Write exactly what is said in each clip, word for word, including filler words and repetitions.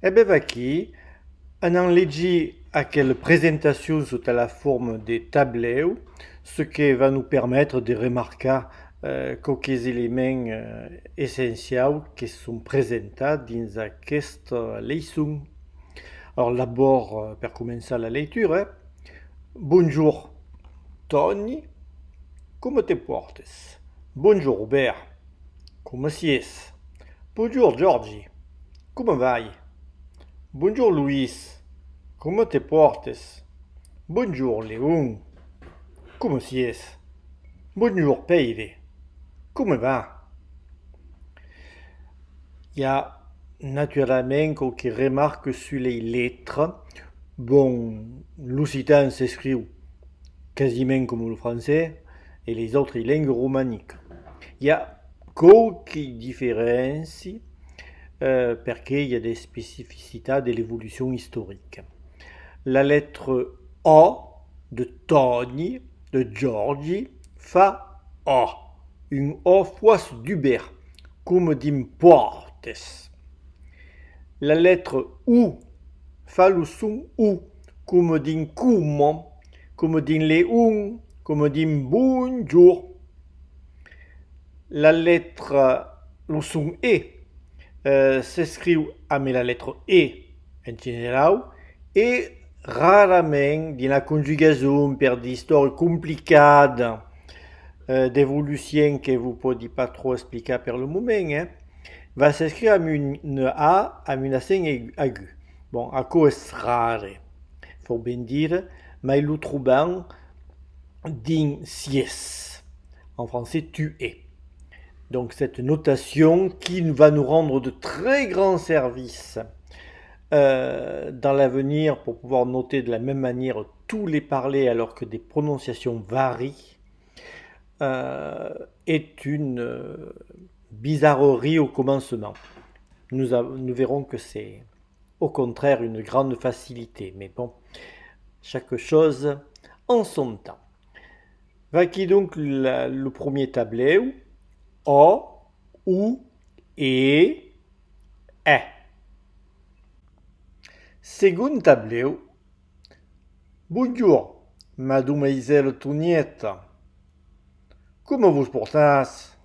E ben vaquí, anam legir aquela presentacion sota la forma de tablèu, ce que va nos permetre de remarcar, eh, quauques elements, eh, essenciaus que son presentats dins aquesta leiçon. Alors, d'abòrd, eh, per començar la lectura, eh, Bonjorn, Tòni, coma te pòrtes? Bonjorn, Robèrt, coma siás? Bonjorn, Jòrgi, coma vai? Bonjorn, Loís, coma te pòrtes? Bonjorn, Leon, coma siás? Bonjorn, Pèire, coma va? I a naturalament quauques remarcas sus lei letras. Bon, l'occitan s'escriu quasiment coma lo francés e leis autras lengas romanicas. I a quauquei diferéncias, eh, perque i a de especificitats de l'evolucion istorica. La letra O de Tòni, de Jòrgi, fa A, un O fòrça dubèrt, coma dins pòrtes. La letra U fa lo son U, coma dins coma, coma dins Leon, coma dins bonjorn. La letra, lo son E, eh, s'escriu amb la letra E en generau, e rarament dins la conjugason per d'istòrias complicadas, eh, d'evolucion que vos pòdi pas tròp explicar per lo moment, eh, va s'escriure amb un, una A amb un accent aigu-, aigut. Bon, aquò es rare, fau ben dire, mai lo trobam dins siás, en français tu es. Donc cette notation qui va nous rendre de très grands services, euh, dans l'avenir pour pouvoir noter de la même manière tous les parlers alors que des prononciations varient, euh, est une, euh, bizarrerie au commencement. Nous a-, nous verrons que c'est au contraire une grande facilité, mais bon, chaque chose en son temps. Vaquí donc la, lo premier tablèu, O, U, E, E. Segond tablèu, Bonjorn, madomaisèla Tonieta. Coma vos portatz?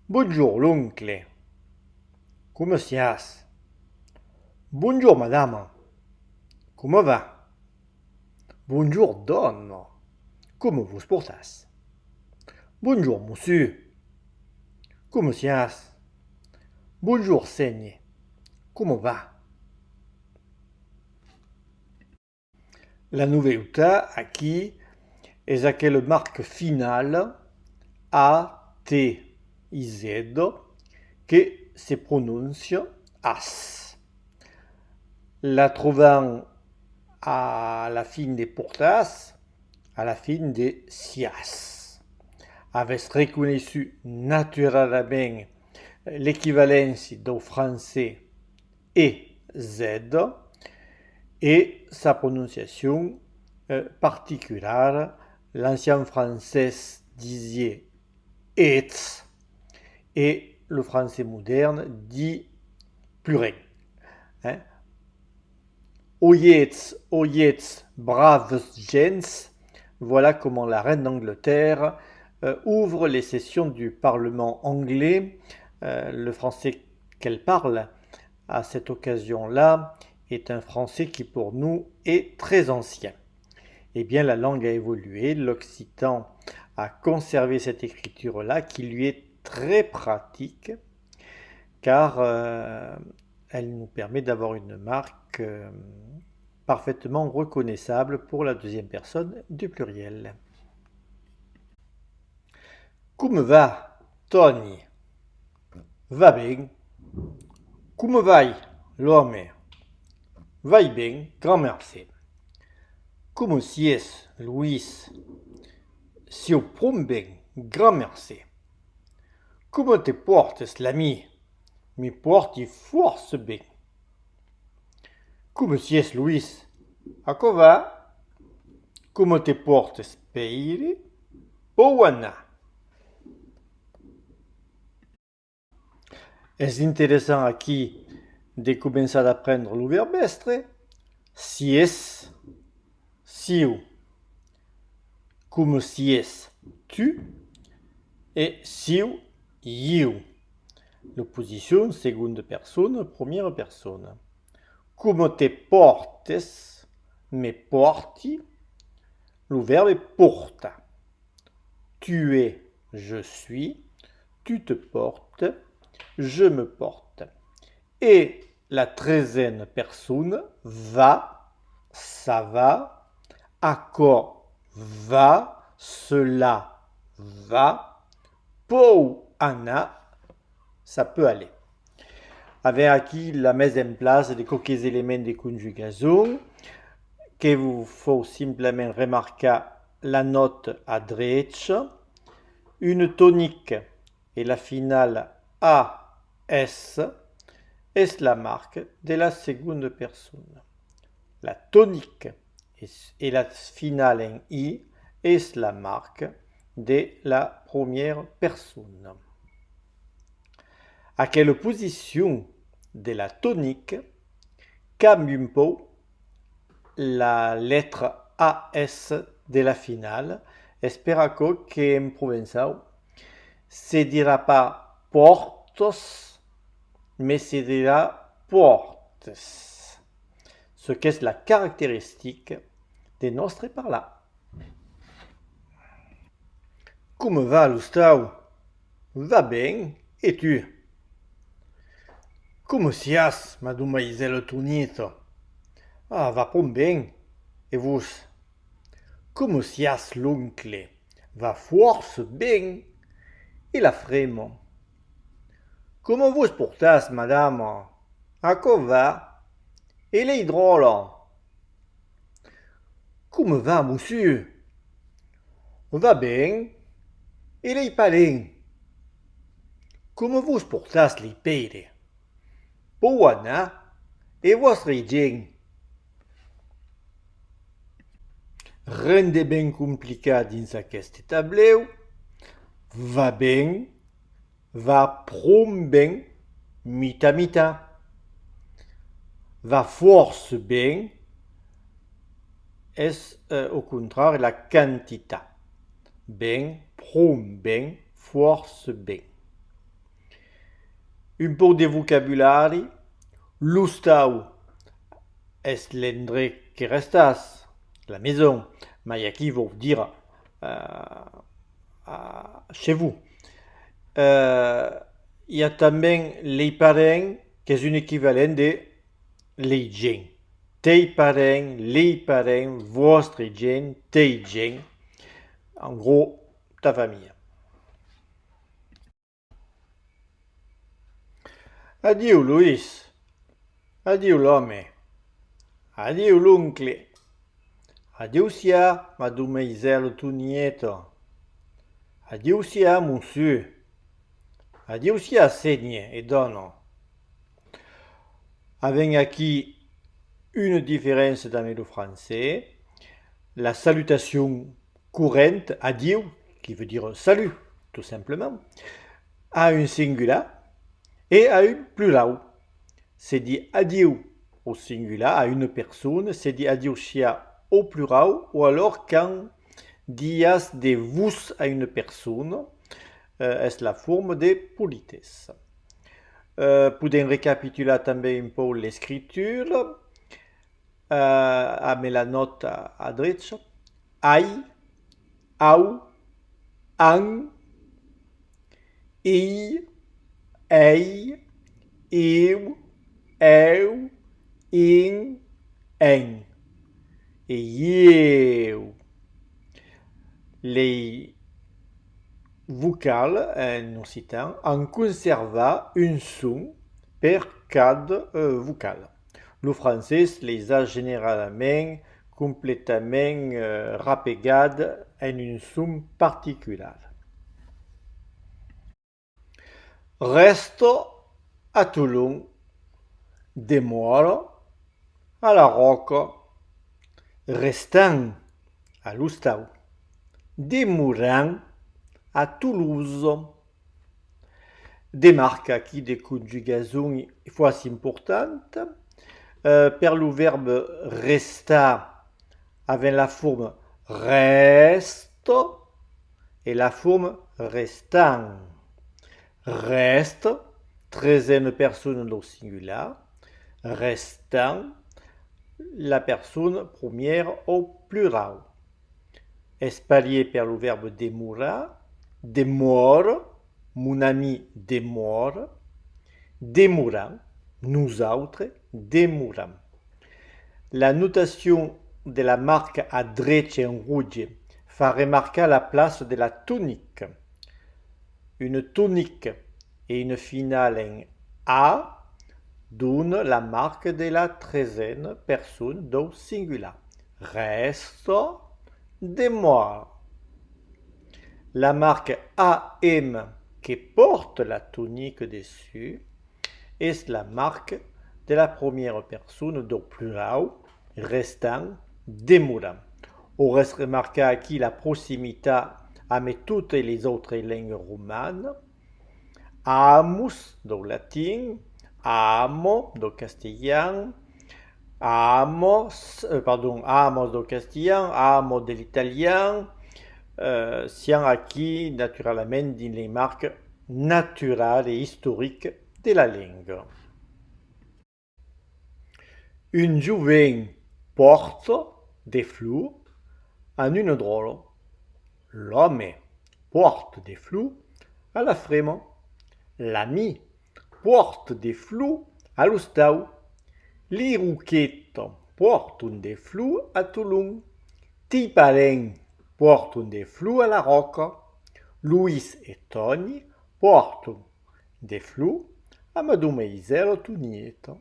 Bonjorn, l'oncle. Coma siás? Bonjorn, madama. Coma va? Bonjorn, dòna. Coma vos portatz? Bonjorn, mossur. Coma siás? Bonjorn, sénher. Coma va? La novèutat aquí es aquela marca finala A T I Z que se pronóncia as. La trobam a la fin de portatz, a la fin de siás. Avètz reconeissut naturalament l'equivaléncia dau francés E Z e sa prononciacion, eh, particulara. L'ancian francés disiá ets e lo francés modèrne ditz plus ren. Hein? Oiètz, oiètz, braves gents, voilà comment la reine d'Angleterre, euh, ouvre les sessions du Parlement anglais. Euh, le français qu'elle parle à cette occasion-là est un français qui pour nous est très ancien. Eh bien, la langue a évolué, l'occitan a conservé cette écriture-là qui lui est très pratique, car, euh, elle nous permet d'avoir une marque, euh, parfaitement reconnaissable pour la deuxième personne du pluriel. Coma va, Tòni? Va ben. Coma vai, l'òme? Vai ben, grand mercé. Coma siás, Loís? Siáu pron ben, grand mercé. Coma te pòrtes, l'ami? Mi pòrti fòrça ben. Coma siás, Loís? Aquò va? Coma te pòrtes, Pèire? Pòu anar. Es interessant aquí De començar d'aprendre lo vèrb èstre, siás, siáu. Coma siás, tu, e siáu, ieu. L'oposicion, segonda persona, promiera persona. Coma te pòrtes, me pòrti, lo vèrb portar. Tu es, je suis, tu te portes, je me porte. E la tresena persona, va, ça va, aquò va, cela va, pòu anar, ça peut aller. Avèm aquí la mesa en plaça de quauques elements de conjugason que vos fau simplament remarcar la nòta a drecha, una tonica e la finala A S es la marca de la segonda persona. La tonica es, e la finala en I es la marca de la promiera persona. Aquela posicion de la tonica cambia un pauc la letra A S de la finala, es per aquò que en provençau se dirà pas pòrtas, mas se dirà pòrtes, çò qu'es la caracteristica de nòstre parlar. Coma va, l'ostau? Va ben, e tu? Coma siás, madomaisèla Tonieta? Ah, va pron ben, e vos? Coma siás, l'oncle? Va fòrça ben, e la frema? Coma vos portatz, madama? Aquò va, e lei dròlla? Coma va, mossur? Va ben, e lei palens? Coma vos portatz, lei pèire? Pòu anar, e vòstre gèn? Ren de ben complicat dins aqueste tablèu. Va ben, va pron ben, mita mita. Va fòrça ben, es, eh, au contrari, la quantitat. Ben, pron ben, fòrça ben. Un pauc de vocabulari, l'ostau es l'endrech que restatz, la maison, mai aquí vòu dire, eh, a, chez vous. Eh, i a tanben lei parents, qu'es un equivalent de lei gents. Tei parents, lei parents, vòstre gent, tei gent, en gros, ta familha. Adiu, Loís. Adiu, l'òme. Adiu, l'oncle. Adiu-siá, madomaisèla Tonieta. Adiu-siá, mossur. Adiu-siá, sénher e dòna. Avèm aquí una diferéncia damb lo francés. La salutacion correnta, adiu, qui veut dire salut, tout simplement, a un singular e a un plurau. Se ditz adiu au singular, a una persona, se ditz adiu-siá au plurau, o alòr quand diás de vos a una persona, eh, es la forma de politessa. Eh, podèm recapitular tanben un pauc l'escritura, eh, amb la nòta a drecha. Ai, au, an, i, ei, iu, eu, in, en. E ieu. Lei vocals en occitan an conservat un son per cada, eh, vocal. Lo francés leis a generalament completament, eh, rapegat en un son particular. Rèsta a Tolon, demòra a La Ròca, restam a l'ostau, demoram a Tolosa. De marcas aquí de conjugason fòrça importantas. Eh, per lo vèrb restar, avèm la forma rèsta e la forma restan. Rèsta, tresena persona dau singular, restan, la persona promiera au plurau. Es parier per lo vèrb demorar, demòra, mon ami demòra, demoram, nosautres demoram. La notacion de la marca a drecha en roge fa remarcar la plaça de la tonica. Una tonica e una finala en a dona la marca de la tresena persona dau singular. Rèsta, demòra. La marca A M que pòrta la tonica dessús es la marca de la promiera persona dau plurau, restan, demoram. Auretz remarcat aquí la proximitat amb totas las autras lengas romanas. Amos, dau latin, amo, dau castelhan, amos, eh, pardon, amos, dau castelhan, amo, de l'italian, eh, siam aquí, naturalament, dins las marcas naturalas e istoricas de la lenga. Un jovent pòrta de flors a una dròlla. L'òme pòrta de flors a la frema. L'ami pòrta de flors a l'ostau. Li Roqueta pòrtan de flors a Tolon. Ti parents pòrtan de flors a La Ròca. Loís e Tòni pòrtan de flors a Madomaisèla Tonieta.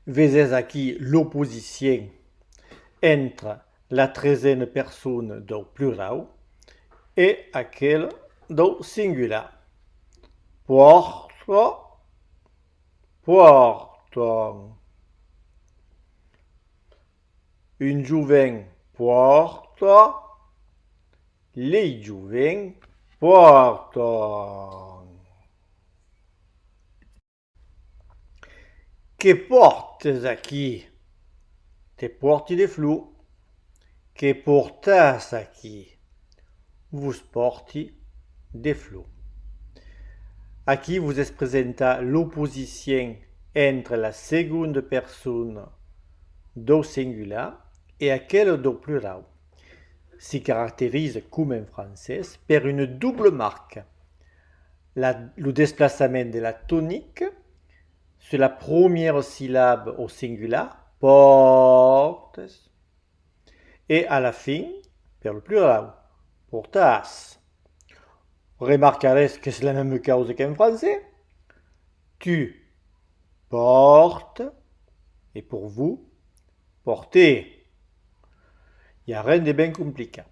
Vesètz aquí l'oposicien entre la tresena persona dau plurau e aquela dau singular. Pòrta, pòrtan. Un jovent pòrta, li jovents pòrtan. Que pòrtes aquí? Te pòrti de flors. Que portatz aquí? Vos pòrti de flors. Aquí vos es presentat l'oposicien entre la segonda persona dau singular e aquela dau plurau. Si caracteriza, coma en francés, per una dobla marca. La, lo desplaçament de la tonica sus la promiera sillaba au singular, pòrtes, e a la fin, per lo plurau, portatz. Remarcaretz qu'es la mema causa qu'en francés. Tu portes e pour vous, portez. I a ren de ben complicat.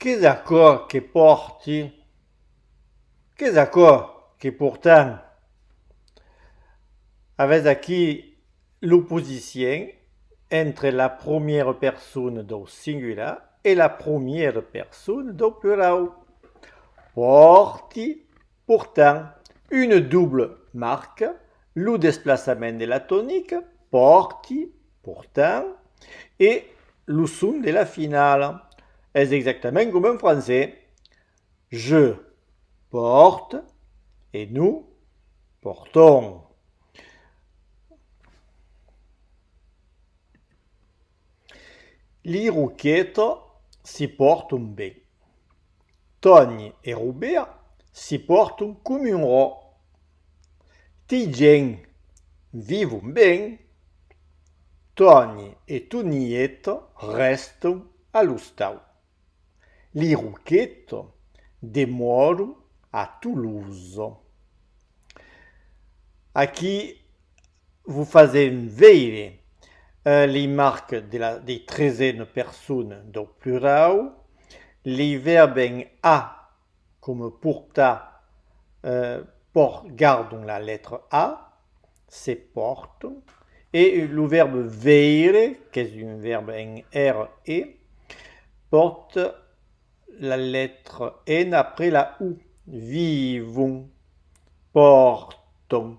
Qu'es aquò que pòrti? Qu'es aquò que portam? Avètz aquí l'oposicien entre la promiera persona dau singular e la promiera persona dau plurau. Pòrti, portam, una dobla marca, lo desplaçament de la tonica, pòrti, portam, e lo son de la finala. Es exactament coma en francés. Je porte et nous portons. Li Roqueta si pòrtan ben. Tòni e Robèrt si pòrtan coma un rò. Ti gents vivon ben. Tòni e Tonieta rèstan a l'ostau. Li Roqueta demòran a Tolosa. Aquí vos fasèm veire, eh, li marcas de la, de tresena persona dau plurau, li vèrbs en a coma portar, eh, pòr-, gardan la letra A, se pòrtan, e lo vèrb veire, qu'es un vèrb en R E, Pòrta, la letra N après la U. Vivon. Pòrton.